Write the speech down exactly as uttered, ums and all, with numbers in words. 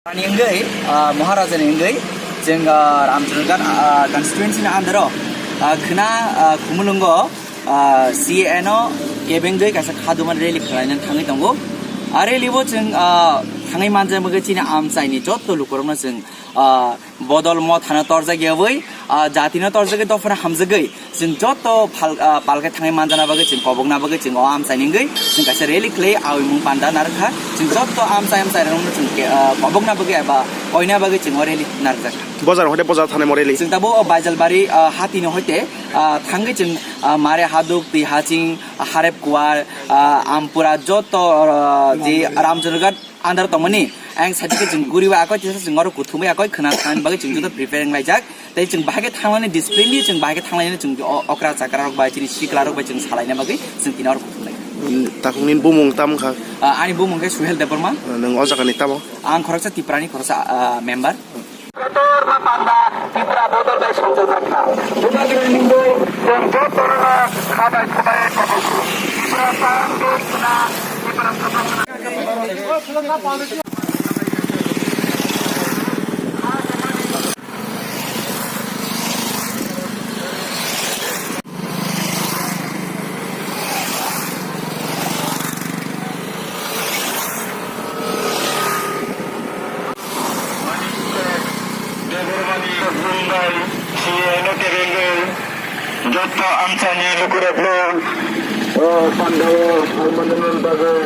Ani wngwi, ah, Maharajani wngwi, chwng, ah, Ramchandra Ghat, ah, constituency ni under o, ah, khwna, ah, Khumulwngo, ah, C A N o kebengwi kaisa khaduma rally khlaina thangwi tongo. A rally o chwng, ah, thangwi manjak bagwi chini amchaini jotto lukurokno chwng, ah, bodol mothano torjak yawi, ah, jatino torjagwi dophano hamjagwi, chwng jotto phal-, ah, palkhe thangwi manjana bagwi, chwng kobokna bagwi, chwng o amchaini wngwi, chwng kaisa rally khlai, awi mung panda narwkha, chwng jotto amchai amchai rokno chwng ke-, ah, kobokna bagwi eba koina bagwi chwng o rally narwkjakha. Bojar hoite bojar thanai mo rally? Chwng tabuk o Baijalbari, ah, hatino hoite, ah, thangwi chwng, ah, Mare Haduk, Twi Haching, Harep Kuwar, ah, Ampura jotto, ah, je Ramchandra Ghat, under tongmani, ang side khe chwng guriwi akoi tisa chwng oro kuthumwi akoi khwna thangni bagwi chwng joto prepare wnglaijak. Tei chwng bahai khe thanglani discipline di, chwng bahai khe thanglani chwng o-, okra chakra rok bai, chini sikla rok bai chwng salaina bagwi chwng tini oro kuthumlai. Takhuk nini bumung tamo kha? Ah, ani bumung khe Suhel Debbarma. Nwng o jaga ni tamo? Ang khoroksa Tipra ni khoroksa, ah, member. Kotor ma panda Tipra bodol bai songjak kha. Bubagra ningbo chwng joto rok kha bai kha bai kobok. Tipra tang dok na, Tipra tang dok na. Debbarmani Mumbai, C A N o kebengwi, jotto amchaini lukurokno, o pandao, o manani bagwi.